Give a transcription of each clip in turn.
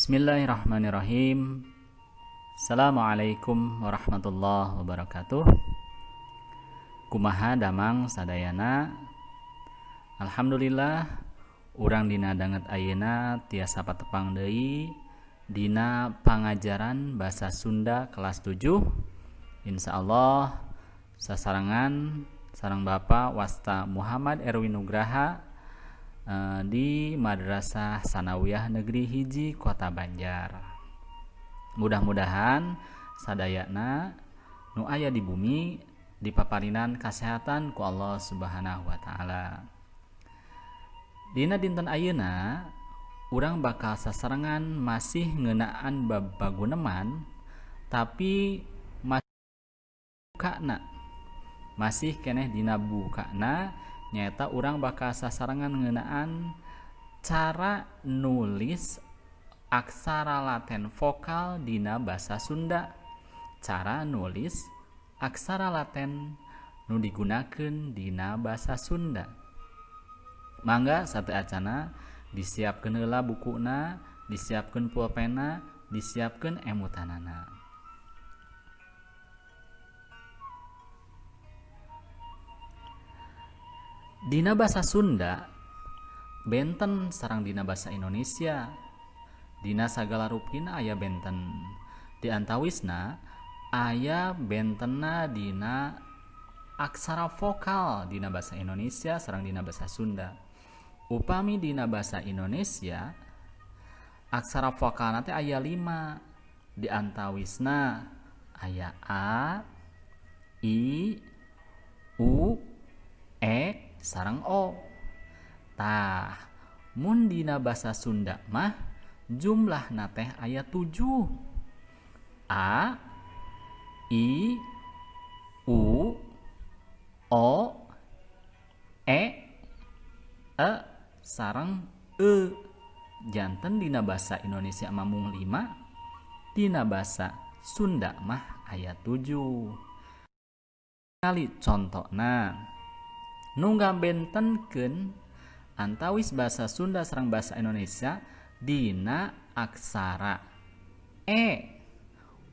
Bismillahirrahmanirrahim. Assalamualaikum warahmatullahi wabarakatuh. Kumaha damang sadayana. Alhamdulillah urang dina danget ayeuna tiasa patepang deui dina pangajaran bahasa Sunda kelas 7. Insyaallah sasarengan sareng Bapak Wasta Muhammad Erwin Nugraha di Madrasah Sanawiyah Negeri Hiji Kota Banjar. Mudah-mudahan sadayana nu aya di bumi dipaparinan kasehatan ku Allah Subhanahu wa taala. Dina dinten ayeuna urang bakal sasarengan masih ngeunaan bab paguneman, tapi bukana masih keneh dina bukana, nyaeta urang bakal sasarengan ngeunaan cara nulis aksara laten vokal dina basa Sunda. Cara nulis aksara laten nu digunakeun dina basa Sunda. Mangga sateuacana disiapkeun heula bukuna, disiapkeun pulpena, disiapkeun emutanana. Dina basa Sunda benten sareng dina basa Indonesia. Dina sagala rupina aya benten. Di antawisna aya bentenna dina aksara vokal dina basa Indonesia sareng dina basa Sunda. Upami dina basa Indonesia aksara vokalna teh aya 5. Di antawisna aya a, i, u, e sareng o. Tah, mun dina basa Sunda mah jumlahna teh aya 7. A, I, U, O, E, E sareng E. Janten dina basa Indonesia mah mung 5, dina basa Sunda mah aya 7. Kali contona nu ngabentenkeun antawis basa Sunda sareng basa Indonesia dina aksara e.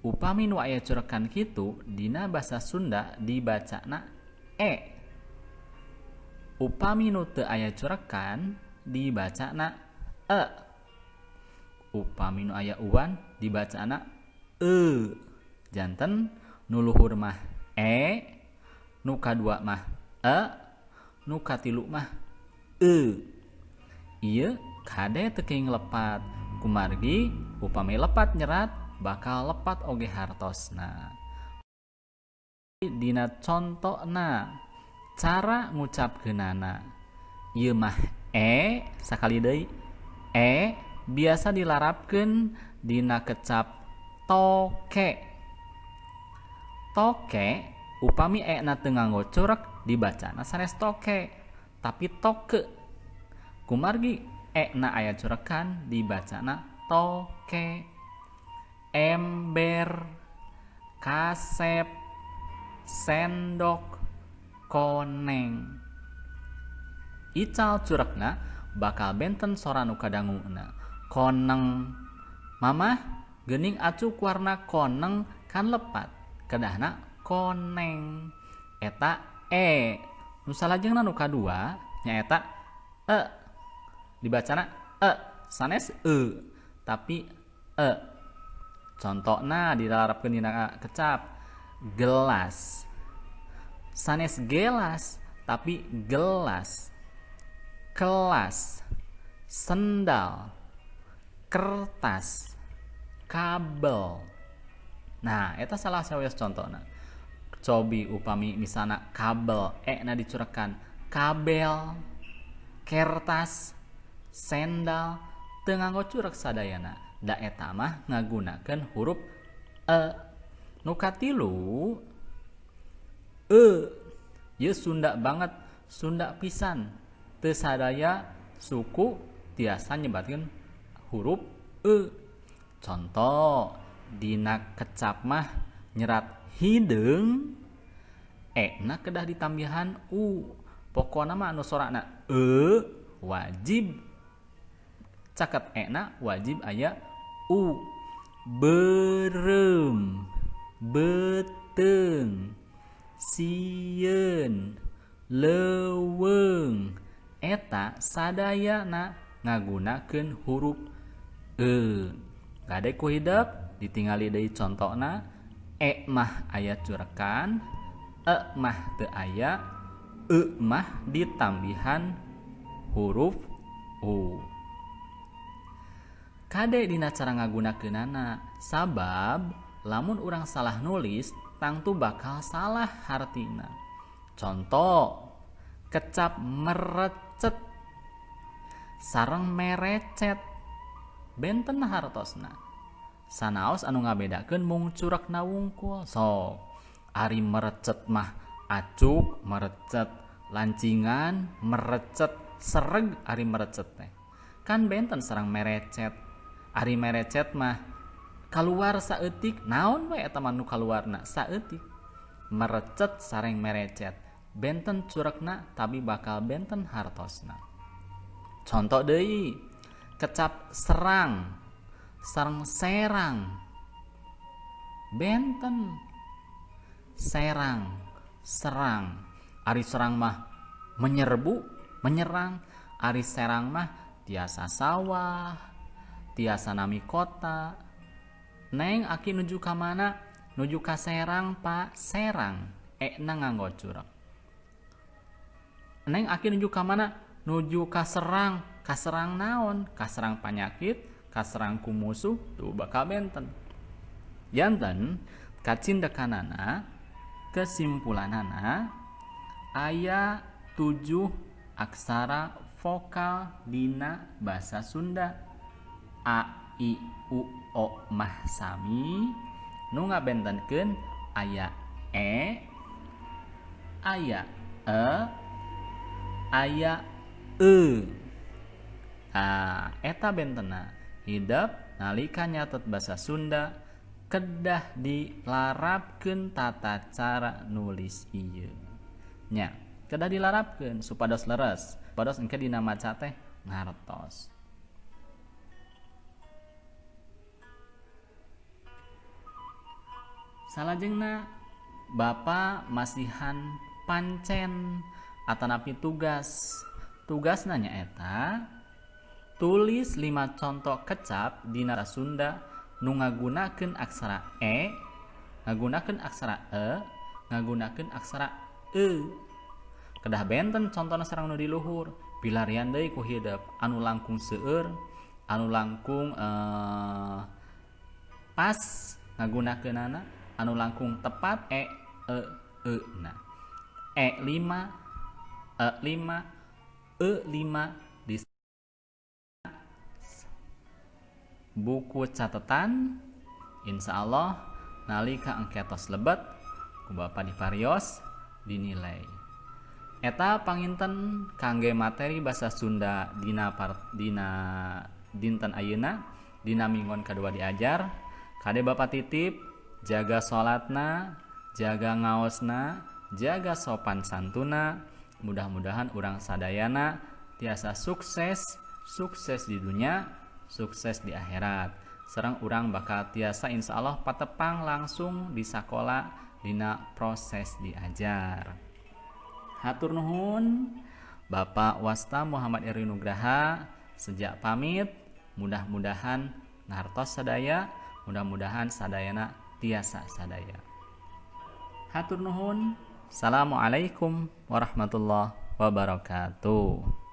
Upami nu aya curekan kitu dina basa Sunda dibacana e. Upami nu teu aya curekan dibacana e. Upami nu aya uan dibacana e. Janten nu luhur mah e, nu kadua mah e, nu katilu mah e. Ieu kade teu kenging lepat, kumargi upami lepat nyerat bakal lepat oge hartosna. Dina contona cara ngucapkeunana ieu mah e, sakali deui e biasa dilarapkeun dina kecap toke. Toke upami e na teu nganggo curek dibacana sanes toke, tapi toke. Kumargi e na aya curekan dibacana toke. Ember, kasep, sendok, koneng. Ical curekna bakal benten sora nu kadanguna. Koneng. Mamah geuning acuk warna koneng kan lepat, kedahna koneng. Eta e. Nu salajengna nu kadua nyaeta e. Dibacana e, sanes e, tapi e. Contona dilarapkeun dina kecap gelas. Sanes gelas tapi gelas. Kelas, sendal, kertas, kabel. Nah, eta salah sawios contona. Cobi upami misalna kabel e na dicurekan kabel, kertas, sendal teu nganggo curek sadayana. Da eta mah ngagunakeun huruf e. Nu katilu e. Ieu Sunda banget, Sunda pisan. Teu sadaya suku tiasa nyebatkeun huruf e. Contoh dina kecap mah nyerat hideung, e na kedah ditambihan u. Pokona mah anu sorana e wajib caket e na wajib aya u. Beureum, beuteung, sieun, leuweung. Eta sadayana ngagunakeun huruf e. Kade ku hidep ditingali deui contona, e mah aya curekan, e mah teu aya, e mah ditambihan huruf u. Kade dina cara ngagunakeunana, sabab lamun urang salah nulis tangtu bakal salah hartina. Contoh, kecap merecet sareng merecet benten hartosna. Sanaos anu ngabedakeun mung curekna wungkul. Sok, ari merecet mah acuk, merecet lancingan, merecet sereg ari merecet teh. Kan benten sareng merecet. Ari merecet mah kaluar saeutik, naon we eta mah nu kaluarna saeutik. Merecet sareng merecet benten curekna tapi bakal benten hartosna. Contoh deui, kecap serang sareng serang benten. Serang, serang. Ari serang mah menyerbu, menyerang. Ari serang mah tiasa sawah, tiasa nami kota. Neng aki nuju ka mana? Nuju ka Serang, Pak. Serang ekna nganggo curek. Neng aki nuju ka mana? Nuju ka Serang. Kaserang naon? Kaserang panyakit, kaserang ku musuh, tuh bakal benten. Janten kacindekanana, kesimpulanana aya 7 aksara vokal dina basa Sunda. A, I, U, O mah sami, nu ngabentenkeun aya e, aya e, aya e. Nah, eta bentena hidep nalika nyatet basa Sunda kedah dilarapkeun tata cara nulis ieu. Nya, kedah dilarapkeun supados leres, supados engke dina maca teh ngartos. Salajengna Bapak masihan pancen atanapi tugas. Tugasna nyaeta tulis 5 contoh kecap dina Sunda nu ngagunakeun aksara e, ngagunakeun aksara e, ngagunakeun aksara e. Kedah benten contona sareng nu di luhur, pilarian deui ku hidep anu langkung seueur, anu langkung pas ngagunakeunana, anu langkung tepat e, e, e. Nah, e 5, e 5, e 5 di buku catatan. Insya Allah nalika engke tos lebet ku Bapak diparios dinilai. Eta panginten kangge materi basa Sunda dina dinten ayeuna dina minggon kadua diajar. Kade Bapak titip jaga salatna, jaga ngaosna, jaga sopan santuna. Mudah-mudahan urang sadayana tiasa sukses, sukses di dunia, sukses di akhirat. Sareng urang bakal tiasa insya Allah patepang langsung di sakola dina proses diajar. Hatur nuhun Bapak Wasta Muhammad Erwin Nugraha sejak pamit. Mudah-mudahan ngartos sadaya, mudah-mudahan sadayana tiasa sadaya. Hatur nuhun. Assalamualaikum warahmatullahi wabarakatuh.